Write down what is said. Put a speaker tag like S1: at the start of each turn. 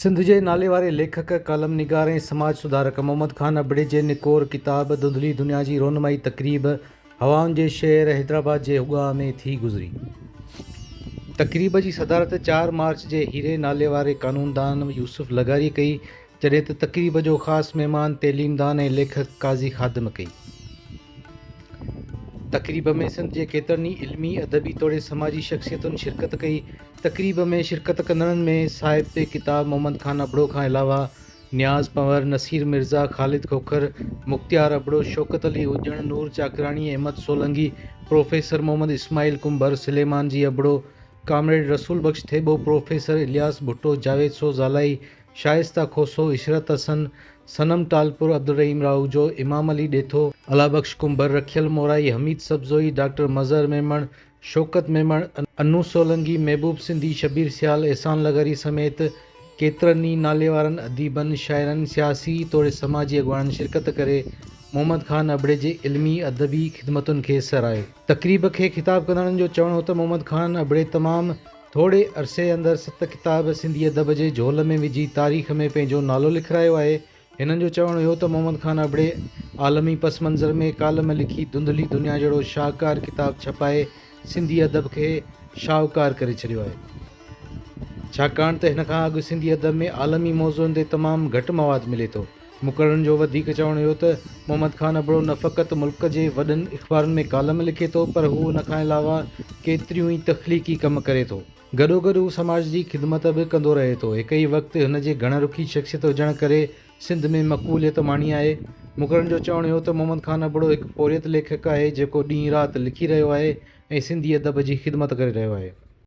S1: سنڌ جي ناليواري ليکڪ، ڪالم نگار ۽ سماج سڌارڪ محمد خان ابڙي جي نڪور ڪتاب ڌنڌلي دنيا جي رونمائي تقريب هوائن جي شهر حيدرآباد جي هڳاء ۾ ٿي گذري. تقريب جي صدارت چار مارچ جي هيري ناليواري قانوندان يوسف لغاري ڪئي، جڏهن ته تقريب جو خاص مهمان تعليمدان ۽ ليکڪ قاضي خادم ڪئي. تقريب ۾ سنڌ جي ڪيترن ئي علمي، ادبي توڙي سماجي شخصيتن شرڪت ڪئي. تقريب ۾ شرڪت ڪندڙن ۾ صاحب تي ڪتاب محمد خان ابڙو کان علاوه نياز پنهور، نصير مرزا، خالد کوکر، مختيار ابڙو، شوڪت علي اڄڻ، نور چاڪراڻي، احمد سولنگي، پروفيسر محمد اسماعيل ڪنڀر، سليمان جي ابڙو، ڪامريڊ رسول بخش ٿيٻو، پروفيسر الياس ڀٽو، جاويد سوزالائي، شائسته کوسو، عشرت حسن، صنم ٽالپر، عبدالرحيم راهوجو، امام علي ڏيٿو، الله بخش ڪنڀر، رکيل مورائي، حميد سبزوئي، ڊاڪٽر مظهر ميمڻ، شوڪت ميمڻ، انو سولنگي، محبوب سنڌي، شبير سيال، احسان لغاري سميت ڪيترن ئي ناليوارن اديبن، شاعرن، سياسي توڙي سماجي اڳواڻن شرڪت ڪري محمد خان ابڙي جي علمي ادبي خدمتن کي ساراهيو. تقريب کي خطاب ڪندڙن جو چوڻ هو ته محمد خان ابڙي تمام ٿوري عرصي اندر ست ڪتاب سنڌي ادب جي جهول ۾ وجهي تاريخ ۾ پنهنجو نالو لکرايو آهي هنن جو چوڻ هيو ته محمد خان ابڙي عالمي پس منظر ۾ ڪالم لکي ڌنڌلي دنيا جهڙو شاهڪار ڪتاب ڇپائي سنڌي ادب کي شاهوڪار ڪري ڇڏيو آهي. ڇاڪاڻ ته هن کان اڳ سنڌي ادب ۾ عالمي موضوعن تي تمام گهٽ مواد ملي ٿو. مقررن جو وڌيڪ چوڻ هيو ته محمد خان ابڙو نه فقط ملڪ جي وڏن اخبارن ۾ ڪالم لکي ٿو پر هو ان کان علاوه ڪيتريون ئي تخليقي ڪم ڪري ٿو. گڏوگڏ هو سماج جي خدمت به ڪندو رهي ٿو. هڪ ئي وقت هن جي گهڻ رخي شخصيت هجڻ ڪري سنڌ ۾ مقبوليت ماڻي آهي. مقررن جو چوڻ هيو ته محمد خان ابڙو هڪ پورهيت ليکڪ آهي جيڪو ڏينهن رات لکي رهيو آهي ۽ سنڌي ادب جي خدمت ڪري رهيو آهي.